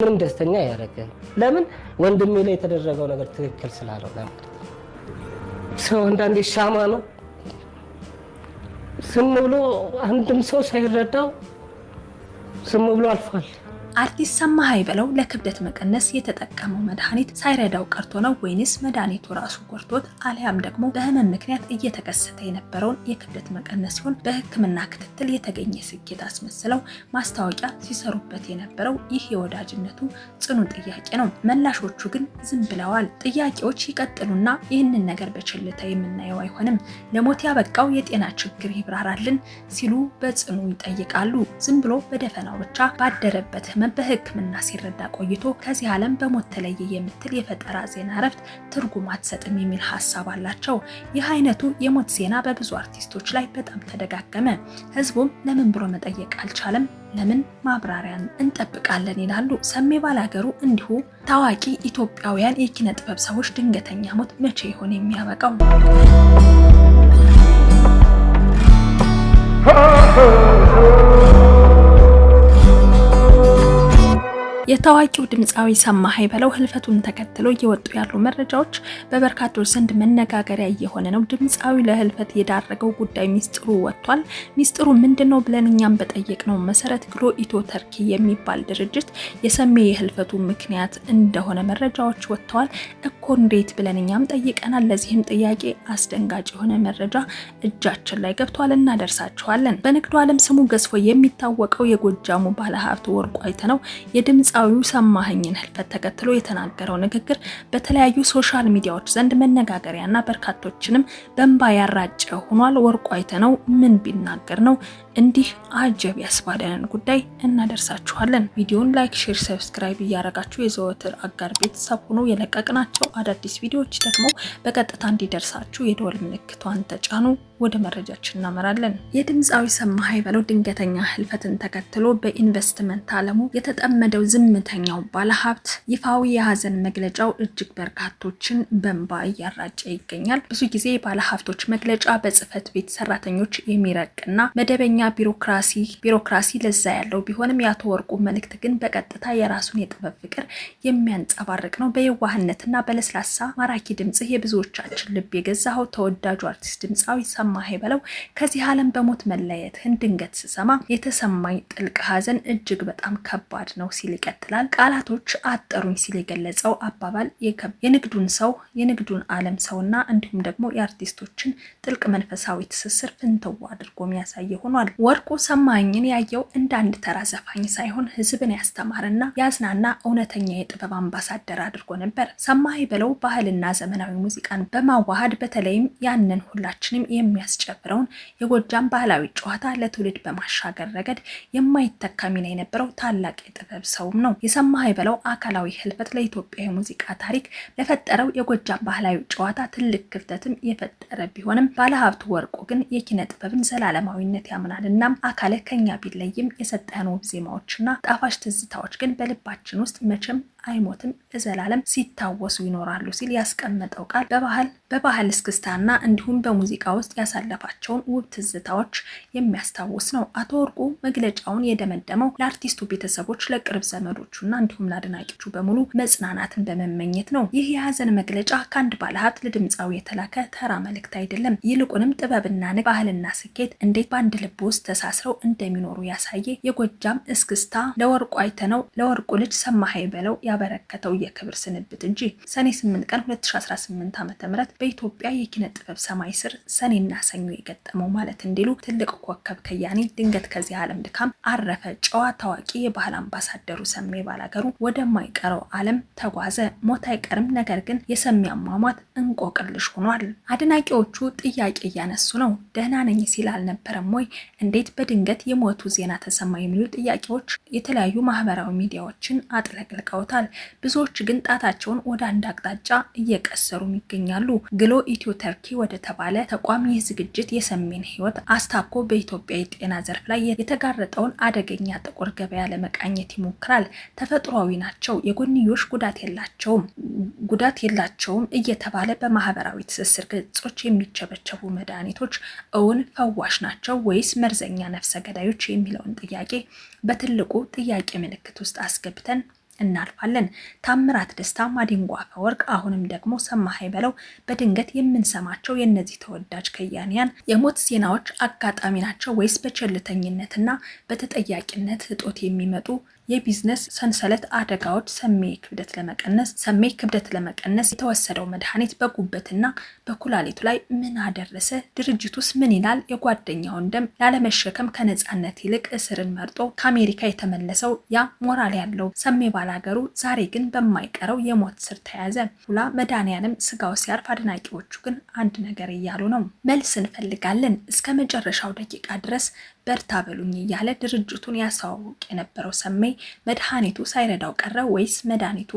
ምንም ደስተኛ አያደርግም። ለምን? ወንድሜ ላይ የተደረገው ነገር ትክክል ስላልሆነ ማለት ነው። ሰው አንዳንዴ ሻማ ነው። ዝም ብሎ አንድም ሰው ሳይረዳው ዝም ብሎ አልፏል። አርቲስት ሰማኸኝ በለው ለክብደት መቀነስ የተጠቀመው መድኃኒት ሳይረዳው ቀርቶ ነው ወይንስ መድኃኒቱ ራሱ ጎድቶት አሊያም ደግሞ በህመም ምክንያት እየተከሰተ የነበረውን የክብደት መቀነስ ሲሆን በሕክምና ክትትል የተገኘ ስኬት አስመስለው ማስታወቂያ ሲሰሩበት የነበረው? ይህ የወዳጅነቱ ጽኑ ጥያቄ ነው። መላሾቹ ግን ዝም ብለዋል። ጥያቄዎች ይቀጥሉና ይህንን ነገር በቸልታ የምናየው አይሆንም። ለሞት ያበቃው የጤና ችግር ይብራራልን ሲሉ በጽኑ ይጠይቃሉ። ዝም ብሎ በደፈናው ብቻ ባደረበት ህመም በሕክምና ሲረዳ ቆይቶ ከዚህ ዓለም በሞት ተለየ የምትል የፈጠራ ዜና እረፍት ትርጉም አትሰጥም የሚል ሀሳብ አላቸው። ይህ አይነቱ የሞት ዜና በብዙ አርቲስቶች ላይ በጣም ተደጋገመ። ህዝቡም ለምን ብሎ መጠየቅ አልቻለም። ለምን ማብራሪያን እንጠብቃለን ይላሉ። ሰሜ ባላገሩ እንዲሁ ታዋቂ ኢትዮጵያውያን የኪነ ጥበብ ሰዎች ድንገተኛ ሞት መቼ ይሆን የሚያበቃው? የታዋቂው ድምፃዊ ሰማኸኝ በለው ህልፈቱን ተከትሎ እየወጡ ያሉ መረጃዎች በበርካቶች ዘንድ መነጋገሪያ እየሆነ ነው። ድምፃዊ ለህልፈት የዳረገው ጉዳይ ሚስጥሩ ወጥቷል። ሚስጥሩ ምንድነው ብለን እኛም በጠየቅነው መሰረት ግሎ ኢትዮ ተርኪ የሚባል ድርጅት የሰሜ የህልፈቱ ምክንያት እንደሆነ መረጃዎች ወጥተዋል። እኮ እንዴት ብለን እኛም ጠይቀናል። ለዚህም ጥያቄ አስደንጋጭ የሆነ መረጃ እጃችን ላይ ገብቷል፣ እናደርሳችኋለን። በንግዱ ዓለም ስሙ ገዝፎ የሚታወቀው የጎጃሙ ባለሀብት ወርቁ አይተነው የድምፃዊው ሰማኸኝን ህልፈት ተከትሎ የተናገረው ንግግር በተለያዩ social ሚዲያዎች ዘንድ መነጋገሪያና በርካቶችንም በእንባ ያራጨ ሆኗል። ወርቁ አይተነው ምን ቢናገር ነው እንዲህ አጀብ ያስባለንን ጉዳይ እናደርሳችኋለን። ቪዲዮን like፣ share፣ subscribe እያረጋችሁ የዘወትር አጋር ቤተሰብ ሆኖ የለቀቅናቸው አዳዲስ ቪዲዮዎች ደግሞ በቀጥታ እንዲደርሳችሁ የደወል ምልክቷን ተጫኑ። ወደ መረጃችን እናመራለን። የድምፃዊ ሰማኸኝ በለው ድንገተኛ ህልፈትን ተከትሎ በኢንቨስትመንት ዓለሙ የተጠመደው ዝምተኛው ባለሀብት ይፋዊ የሀዘን መግለጫው እጅግ በርካቶችን በእንባ እያራጨ ይገኛል። ብዙ ጊዜ ባለሀብቶች መግለጫ በጽህፈት ቤት ሰራተኞች የሚረቅና መደበኛ ቢሮክራሲ ለዛ ያለው ቢሆንም የአቶ ወርቁ መልእክት ግን በቀጥታ የራሱን የጥበብ ፍቅር የሚያንጸባርቅ ነው። በየዋህነትና በለስላሳ ማራኪ ድምፅህ የብዙዎቻችን ልብ የገዛኸው ተወዳጁ አርቲስት ድምፃዊ ሰማኸኝ በለው ከዚህ ዓለም በሞት መለየትህን ድንገት ስሰማ የተሰማኝ ጥልቅ ሐዘን እጅግ በጣም ከባድ ነው ሲል ይቀጥላል። ቃላቶች አጠሩኝ ሲል የገለጸው አባባል የንግዱን ሰው፣ የንግዱን ዓለም ሰውና እንዲሁም ደግሞ የአርቲስቶችን ጥልቅ መንፈሳዊ ትስስር ፍንትው አድርጎ የሚያሳይ ሆኗል። ወርቁ ሰማኸኝን ያየው እንደ አንድ ተራ ዘፋኝ ሳይሆን ሕዝብን ያስተማረና ያዝናና እውነተኛ የጥበብ አምባሳደር አድርጎ ነበር። ሰማኸኝ በለው ባህልና ዘመናዊ ሙዚቃን በማዋሃድ በተለይም ያንን ሁላችንም የሚያስጨፍረውን የጎጃም ባህላዊ ጨዋታ ለትውልድ በማሻገር ረገድ የማይተካ ሚና የነበረው ታላቅ የጥበብ ሰውም ነው። የሰማኸኝ በለው አካላዊ ህልፈት ለኢትዮጵያ የሙዚቃ ታሪክ ለፈጠረው የጎጃም ባህላዊ ጨዋታ ትልቅ ክፍተትም የፈጠረ ቢሆንም ባለሀብቱ ወርቁ ግን የኪነ ጥበብን ዘላለማዊነት ያምናል። እናም አካለ ከኛ ቢለይም የሰጠህን ውብ ዜማዎችና ጣፋጭ ትዝታዎች ግን በልባችን ውስጥ መቼም አይሞትም፣ ለዘላለም ሲታወሱ ይኖራሉ ሲል ያስቀመጠው ቃል በባህል እስክስታና እንዲሁም በሙዚቃ ውስጥ ያሳለፋቸውን ውብ ትዝታዎች የሚያስታውስ ነው። አቶ ወርቁ መግለጫውን የደመደመው ለአርቲስቱ ቤተሰቦች፣ ለቅርብ ዘመዶቹና እንዲሁም ለአድናቂዎቹ በሙሉ መጽናናትን በመመኘት ነው። ይህ የሀዘን መግለጫ ከአንድ ባለሀብት ለድምፃዊ የተላከ ተራ መልእክት አይደለም። ይልቁንም ጥበብና ንግድ፣ ባህልና ስኬት እንዴት በአንድ ልብ ውስጥ ተሳስረው እንደሚኖሩ ያሳየ የጎጃም እስክስታ ለወርቁ አይተነው ለወርቁ ልጅ ሰማኸኝ በለው ያበረከተው የክብር ስንብት እንጂ። ሰኔ 8 ቀን 2018 ዓ.ም በኢትዮጵያ የኪነ ጥበብ ሰማይ ስር ሰኔና ሰኞ የገጠመው ማለት እንዲሉ ትልቅ ኮከብ ከያኒ ድንገት ከዚህ ዓለም ድካም አረፈ። ጨዋ ታዋቂ የባህል አምባሳደሩ ሰሜ ባላገሩ ወደማይቀረው ዓለም ተጓዘ። ሞት አይቀርም፣ ነገር ግን የሰሜ አሟሟት እንቆቅልሽ ሆኗል። አድናቂዎቹ ጥያቄ እያነሱ ነው። ደህና ነኝ ሲል አልነበረም ወይ? እንዴት በድንገት የሞቱ ዜና ተሰማ? የሚሉ ጥያቄዎች የተለያዩ ማህበራዊ ሚዲያዎችን አጥለቅልቀውታል። ብዙዎች ግን ጣታቸውን ወደ አንድ አቅጣጫ እየቀሰሩም ይገኛሉ። ግሎ ኢትዮ ተርኪ ወደ ተባለ ተቋም ይህ ዝግጅት የሰሜን ሕይወት አስታኮ በኢትዮጵያ የጤና ዘርፍ ላይ የተጋረጠውን አደገኛ ጥቁር ገበያ ለመቃኘት ይሞክራል። ተፈጥሯዊ ናቸው፣ የጎንዮሽ ጉዳት የላቸውም እየተባለ በማህበራዊ ትስስር ገጾች የሚቸበቸቡ መድኃኒቶች እውን ፈዋሽ ናቸው ወይስ መርዘኛ ነፍሰ ገዳዮች የሚለውን ጥያቄ በትልቁ ጥያቄ ምልክት ውስጥ አስገብተን እናልፋለን። ታምራት ደስታ፣ ማዲንጎ አፈወርቅ፣ አሁንም ደግሞ ሰማኸኝ በለው በድንገት የምንሰማቸው የእነዚህ ተወዳጅ ከያንያን የሞት ዜናዎች አጋጣሚ ናቸው ወይስ በቸልተኝነትና በተጠያቂነት እጦት የሚመጡ የቢዝነስ ሰንሰለት አደጋዎች? ሰሜ ክብደት ለመቀነስ የተወሰደው መድኃኒት በጉበትና በኩላሊቱ ላይ ምን አደረሰ? ድርጅቱስ ምን ይላል? የጓደኛውን ደም ላለመሸከም ከነጻነት ይልቅ እስርን መርጦ ከአሜሪካ የተመለሰው ያ ሞራል ያለው ሰሜ ባላገሩ ዛሬ ግን በማይቀረው የሞት ስር ተያዘ። ሁላ መድኃኒዓለም ስጋው ሲያርፍ አድናቂዎቹ ግን አንድ ነገር እያሉ ነው። መልስ እንፈልጋለን፣ እስከ መጨረሻው ደቂቃ ድረስ በርታ በሉኝ እያለ ድርጅቱን ያስተዋውቅ የነበረው ሰሜ መድኃኒቱ ሳይረዳው ቀረ ወይስ መድኃኒቱ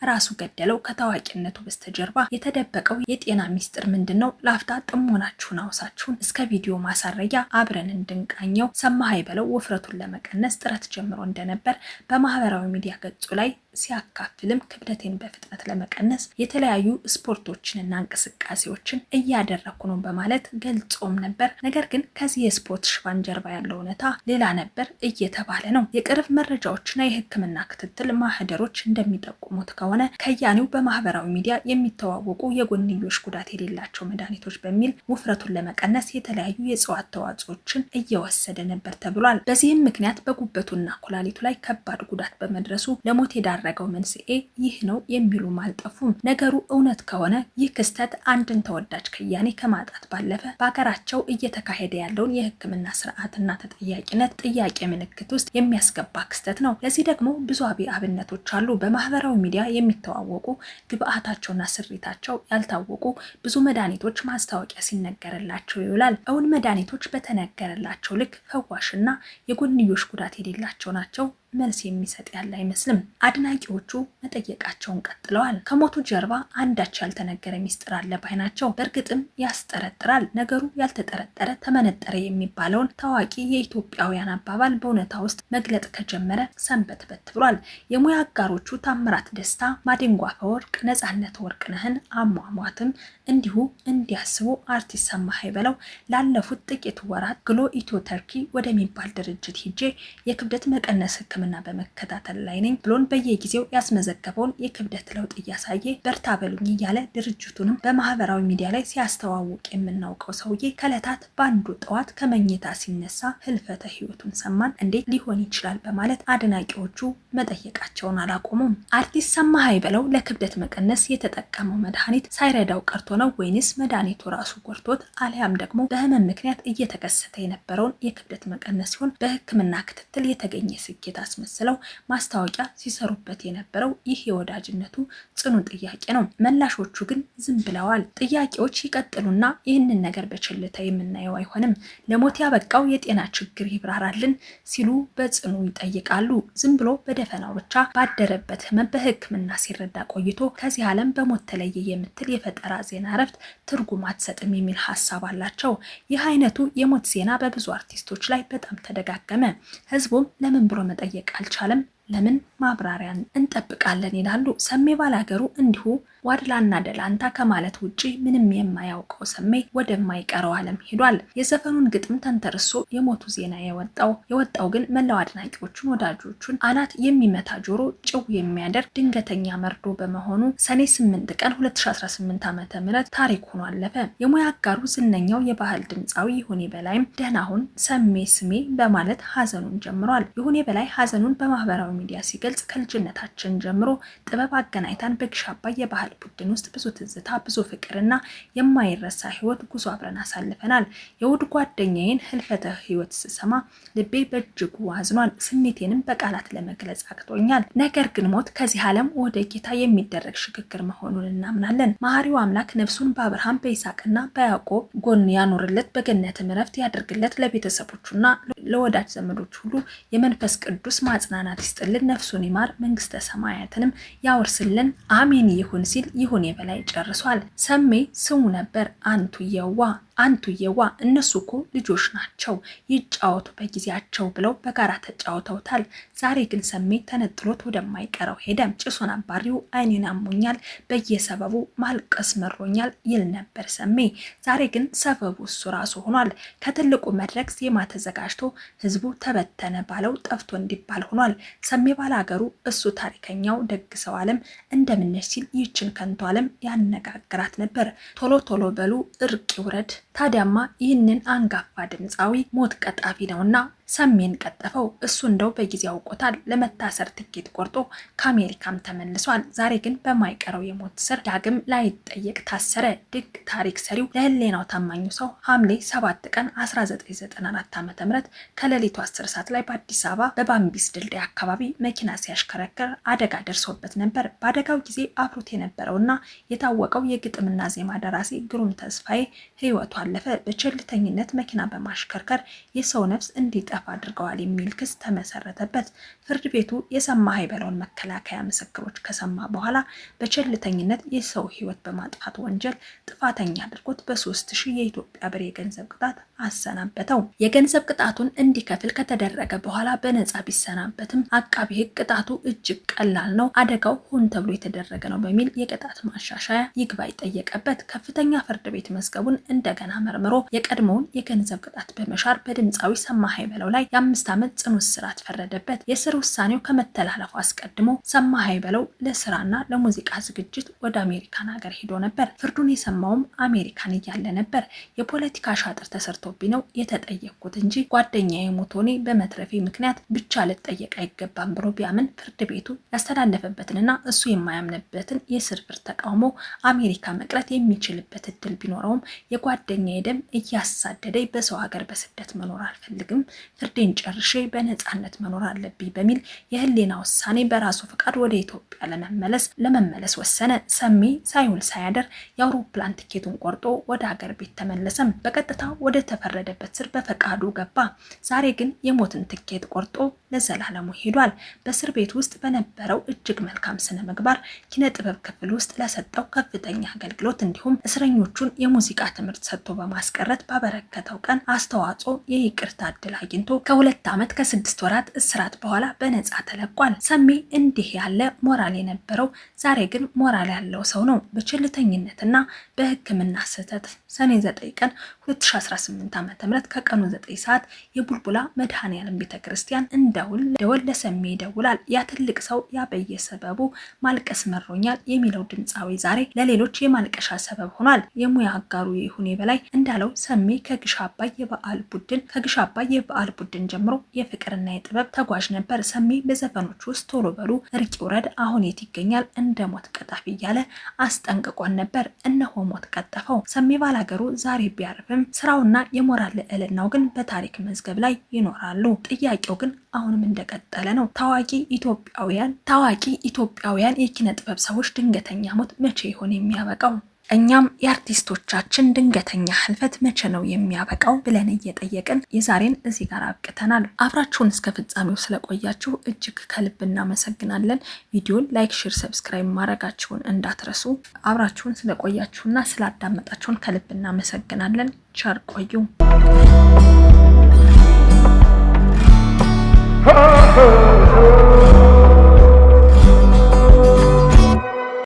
ራሱ ገደለው? ከታዋቂነቱ በስተጀርባ የተደበቀው የጤና ሚስጥር ምንድን ነው? ላፍታ ጥሞናችሁን አውሳችሁን እስከ ቪዲዮ ማሳረጊያ አብረን እንድንቃኘው። ሰማኸኝ በለው ውፍረቱን ለመቀነስ ጥረት ጀምሮ እንደነበር በማህበራዊ ሚዲያ ገጹ ላይ ሲያካፍልም ክብደቴን በፍጥነት ለመቀነስ የተለያዩ ስፖርቶችንና እንቅስቃሴዎችን እያደረኩ ነው በማለት ገልጾም ነበር። ነገር ግን ከዚህ የስፖርት ሽፋን ጀርባ ያለው እውነታ ሌላ ነበር እየተባለ ነው። የቅርብ መረጃዎችና የሕክምና ክትትል ማህደሮች እንደሚጠቁሙት ከሆነ ከያኒው በማህበራዊ ሚዲያ የሚተዋወቁ የጎንዮሽ ጉዳት የሌላቸው መድኃኒቶች በሚል ውፍረቱን ለመቀነስ የተለያዩ የእጽዋት ተዋጽኦችን እየወሰደ ነበር ተብሏል። በዚህም ምክንያት በጉበቱና ኩላሊቱ ላይ ከባድ ጉዳት በመድረሱ ለሞት የዳረገው መንስኤ ይህ ነው የሚሉም አልጠፉም። ነገሩ እውነት ከሆነ ይህ ክስተት አንድን ተወዳጅ ከያኔ ከማጣት ባለፈ በሀገራቸው እየተካሄደ ያለውን የሕክምና ስርዓትና ተጠያቂነት ጥያቄ ምልክት ውስጥ የሚያስገባ ክስተት ነው። ለዚህ ደግሞ ብዙ አብነቶች አሉ። በማህበራዊ ሚዲያ የሚተዋወቁ ግብአታቸውና ስሪታቸው ያልታወቁ ብዙ መድኃኒቶች ማስታወቂያ ሲነገርላቸው ይውላል። እውን መድኃኒቶች በተነገረላቸው ልክ ፈዋሽና የጎንዮሽ ጉዳት የሌላቸው ናቸው? መልስ የሚሰጥ ያለ አይመስልም። አድናቂዎቹ መጠየቃቸውን ቀጥለዋል። ከሞቱ ጀርባ አንዳች ያልተነገረ ሚስጥር አለ ባይ ናቸው። በእርግጥም ያስጠረጥራል። ነገሩ ያልተጠረጠረ ተመነጠረ የሚባለውን ታዋቂ የኢትዮጵያውያን አባባል በእውነታ ውስጥ መግለጥ ከጀመረ ሰንበትበት ብሏል። የሙያ አጋሮቹ ታምራት ደስታ፣ ማዲንጎ አፈወርቅ፣ ነጻነት ወርቅነህን አሟሟትም እንዲሁ እንዲያስቡ አርቲስት ሰማኸኝ በለው ላለፉት ጥቂት ወራት ግሎ ኢትዮ ተርኪ ወደሚባል ድርጅት ሂጄ የክብደት መቀነስ ሕክምና በመከታተል ላይ ነኝ ብሎን በየጊዜው ያስመዘገበውን የክብደት ለውጥ እያሳየ በርታ በሉኝ እያለ ድርጅቱንም በማህበራዊ ሚዲያ ላይ ሲያስተዋውቅ የምናውቀው ሰውዬ ከዕለታት በአንዱ ጠዋት ከመኝታ ሲነሳ ህልፈተ ህይወቱን ሰማን። እንዴት ሊሆን ይችላል በማለት አድናቂዎቹ መጠየቃቸውን አላቆሙም። አርቲስት ሰማኸኝ በለው ለክብደት መቀነስ የተጠቀመው መድኃኒት ሳይረዳው ቀርቶ ነው ወይንስ መድኃኒቱ ራሱ ጎድቶት አሊያም ደግሞ በህመም ምክንያት እየተከሰተ የነበረውን የክብደት መቀነስ ሲሆን በህክምና ክትትል የተገኘ ስኬት አስመስለው ማስታወቂያ ሲሰሩበት የነበረው ይህ የወዳጅነቱ ጽኑ ጥያቄ ነው። መላሾቹ ግን ዝም ብለዋል። ጥያቄዎች ይቀጥሉና ይህንን ነገር በቸልታ የምናየው አይሆንም፣ ለሞት ያበቃው የጤና ችግር ይብራራልን ሲሉ በጽኑ ይጠይቃሉ። ዝም ብሎ በደፈናው ብቻ ባደረበት ህመም በህክምና ሲረዳ ቆይቶ ከዚህ ዓለም በሞት ተለየ የምትል የፈጠራ ዜና እረፍት ትርጉም አትሰጥም የሚል ሀሳብ አላቸው። ይህ አይነቱ የሞት ዜና በብዙ አርቲስቶች ላይ በጣም ተደጋገመ። ህዝቡም ለምን ብሎ መጠየቅ አልቻለም። ለምን ማብራሪያን እንጠብቃለን ይላሉ። ሰሜ ባላገሩ እንዲሁ ዋድላና ደላንታ ከማለት ውጪ ምንም የማያውቀው ሰሜ ወደማይቀረው ዓለም ሄዷል። የዘፈኑን ግጥም ተንተርሶ የሞቱ ዜና የወጣው ግን መላው አድናቂዎቹን፣ ወዳጆቹን አናት የሚመታ ጆሮ ጭው የሚያደርግ ድንገተኛ መርዶ በመሆኑ ሰኔ 8 ቀን 2018 ዓ.ም ታሪክ ሆኖ አለፈ። የሙያ አጋሩ ዝነኛው የባህል ድምፃዊ ይሁኔ በላይም ደህና ሁን ሰሜ ስሜ በማለት ሀዘኑን ጀምሯል። ይሁኔ በላይ ሀዘኑን በማህበራዊ ሚዲያ ሲገልጽ ከልጅነታችን ጀምሮ ጥበብ አገናኝታን በግሽ አባይ የባህል ቡድን ውስጥ ብዙ ትዝታ፣ ብዙ ፍቅርና የማይረሳ ህይወት ጉዞ አብረን አሳልፈናል። የውድ ጓደኛዬን ህልፈተ ህይወት ስሰማ ልቤ በእጅጉ አዝኗል። ስሜቴንም በቃላት ለመግለጽ አቅቶኛል። ነገር ግን ሞት ከዚህ ዓለም ወደ ጌታ የሚደረግ ሽግግር መሆኑን እናምናለን። መሐሪው አምላክ ነፍሱን በአብርሃም በይስሐቅና በያዕቆብ ጎን ያኖርለት፣ በገነትም እረፍት ያድርግለት። ለቤተሰቦቹና ለወዳጅ ዘመዶች ሁሉ የመንፈስ ቅዱስ ማጽናናት ይስጥልን። ነፍሱን ይማር፣ መንግስተ ሰማያትንም ያወርስልን። አሜን ይሁን ሲል ይሁኔ በላይ ጨርሷል። ሰሜ ስሙ ነበር አንቱ የዋ አንቱየዋ እነሱ እኮ ልጆች ናቸው ይጫወቱ በጊዜያቸው ብለው በጋራ ተጫውተውታል። ዛሬ ግን ሰሜ ተነጥሎት ወደማይቀረው ሄደ። ጭሱን አባሪው አይኔን አሞኛል፣ በየሰበቡ ማልቀስ መሮኛል ይል ነበር ሰሜ። ዛሬ ግን ሰበቡ እሱ ራሱ ሆኗል። ከትልቁ መድረክ ዜማ ተዘጋጅቶ ህዝቡ ተበተነ ባለው ጠፍቶ እንዲባል ሆኗል። ሰሜ ባላገሩ እሱ ታሪከኛው ደግ ሰው ዓለም እንደምነሽ ሲል ይህችን ከንቱ ዓለም ያነጋግራት ነበር። ቶሎ ቶሎ በሉ እርቅ ይውረድ። ታዲያማ ይህንን አንጋፋ ድምፃዊ ሞት ቀጣፊ ነውና ሰሜን ቀጠፈው። እሱ እንደው በጊዜ አውቆታል። ለመታሰር ትኬት ቆርጦ ከአሜሪካም ተመልሷል። ዛሬ ግን በማይቀረው የሞት ስር ዳግም ላይጠየቅ ታሰረ። ድንቅ ታሪክ ሰሪው ለህሊናው ታማኙ ሰው ሐምሌ 7 ቀን 1994 ዓ.ም ከሌሊቱ 10 ሰዓት ላይ በአዲስ አበባ በባምቢስ ድልድይ አካባቢ መኪና ሲያሽከረክር አደጋ ደርሶበት ነበር። በአደጋው ጊዜ አብሮት የነበረውና የታወቀው የግጥምና ዜማ ደራሲ ግሩም ተስፋዬ ህይወቱ አለፈ። በቸልተኝነት መኪና በማሽከርከር የሰው ነፍስ እንዲጠፋ አድርገዋል የሚል ክስ ተመሰረተበት። ፍርድ ቤቱ የሰማኸኝ በለውን መከላከያ ምስክሮች ከሰማ በኋላ በቸልተኝነት የሰው ህይወት በማጥፋት ወንጀል ጥፋተኛ አድርጎት በ3000 የኢትዮጵያ ብር የገንዘብ ቅጣት አሰናበተው። የገንዘብ ቅጣቱን እንዲከፍል ከተደረገ በኋላ በነፃ ቢሰናበትም አቃቢ ህግ ቅጣቱ እጅግ ቀላል ነው፣ አደጋው ሆን ተብሎ የተደረገ ነው በሚል የቅጣት ማሻሻያ ይግባኝ ጠየቀበት። ከፍተኛ ፍርድ ቤት መዝገቡን እንደገና መርምሮ የቀድሞውን የገንዘብ ቅጣት በመሻር በድምፃዊ ሰማኸኝ በለው ላይ የ5 ዓመት ጽኑ እስራት ፈረደበት። የእስር ውሳኔው ከመተላለፉ አስቀድሞ ሰማኸኝ በለው ለስራና ለሙዚቃ ዝግጅት ወደ አሜሪካን ሀገር ሄዶ ነበር። ፍርዱን የሰማውም አሜሪካን እያለ ነበር። የፖለቲካ ሻጥር ተሰርቶብኝ ነው የተጠየቅኩት እንጂ ጓደኛዬ ሞቶ እኔ በመትረፌ ምክንያት ብቻ ልጠየቅ አይገባም ብሎ ቢያምን ፍርድ ቤቱ ያስተላለፈበትንና እሱ የማያምንበትን የእስር ፍርድ ተቃውሞ አሜሪካ መቅረት የሚችልበት እድል ቢኖረውም የጓደኛዬ ደም እያሳደደኝ በሰው ሀገር በስደት መኖር አልፈልግም፣ ፍርዴን ጨርሼ በነፃነት መኖር አለብኝ በሚል የህሊና ውሳኔ በራሱ ፈቃድ ወደ ኢትዮጵያ ለመመለስ ወሰነ። ሰሜ ሳይውል ሳያደር የአውሮፕላን ትኬቱን ቆርጦ ወደ ሀገር ቤት ተመለሰም። በቀጥታ ወደ ተፈረደበት ስር በፈቃዱ ገባ። ዛሬ ግን የሞትን ትኬት ቆርጦ ለዘላለሙ ሄዷል። በእስር ቤት ውስጥ በነበረው እጅግ መልካም ስነ ምግባር ኪነ ጥበብ ክፍል ውስጥ ለሰጠው ከፍተኛ አገልግሎት እንዲሁም እስረኞቹን የሙዚቃ ትምህርት ሰጥቶ በማስቀረት ባበረከተው ቀን አስተዋጽኦ የይቅርታ እድል አግኝቶ ከ2 ዓመት ከ6 ወራት እስራት በኋላ በነፃ ተለቋል። ሰሜ እንዲህ ያለ ሞራል የነበረው ዛሬ ግን ሞራል ያለው ሰው ነው። በቸልተኝነትና በሕክምና ስህተት ሰኔ 9 ቀን 2018 ዓ.ም ከቀኑ 9 ሰዓት የቡልቡላ መድኃኔዓለም ቤተክርስቲያን እንደውል ደወል ለሰሜ ይደውላል። ያ ትልቅ ሰው ያ በየሰበቡ ማልቀስ መሮኛል የሚለው ድምፃዊ ዛሬ ለሌሎች የማልቀሻ ሰበብ ሆኗል። የሙያ አጋሩ ይሁኔ በላይ እንዳለው ሰሜ ከግሽ አባይ የበዓል ቡድን ጀምሮ የፍቅርና የጥበብ ተጓዥ ነበር። ሰሜ በዘፈኖች ውስጥ ቶሎ በሉ፣ እርቅ ይውረድ፣ አሁን የት ይገኛል፣ እንደ ሞት ቀጣፊ እያለ አስጠንቅቆን ነበር። እነሆ ሞት ቀጠፈው። ሰሜ ባላገሩ ዛሬ ቢያርፍም ስራውና የሞራል ልዕልናው ግን በታሪክ መዝገብ ላይ ይኖራሉ። ጥያቄው ግን አሁንም እንደቀጠለ ነው። ታዋቂ ኢትዮጵያውያን የኪነ ጥበብ ሰዎች ድንገተኛ ሞት መቼ ይሆን የሚያበቃው? እኛም የአርቲስቶቻችን ድንገተኛ ህልፈት መቼ ነው የሚያበቃው ብለን እየጠየቅን የዛሬን እዚህ ጋር አብቅተናል። አብራችሁን እስከ ፍጻሜው ስለቆያችሁ እጅግ ከልብ እናመሰግናለን። ቪዲዮን like፣ share፣ subscribe ማድረጋችሁን እንዳትረሱ። አብራችሁን ስለቆያችሁና ስላዳመጣችሁን ከልብ እናመሰግናለን። ቸር ቆዩ።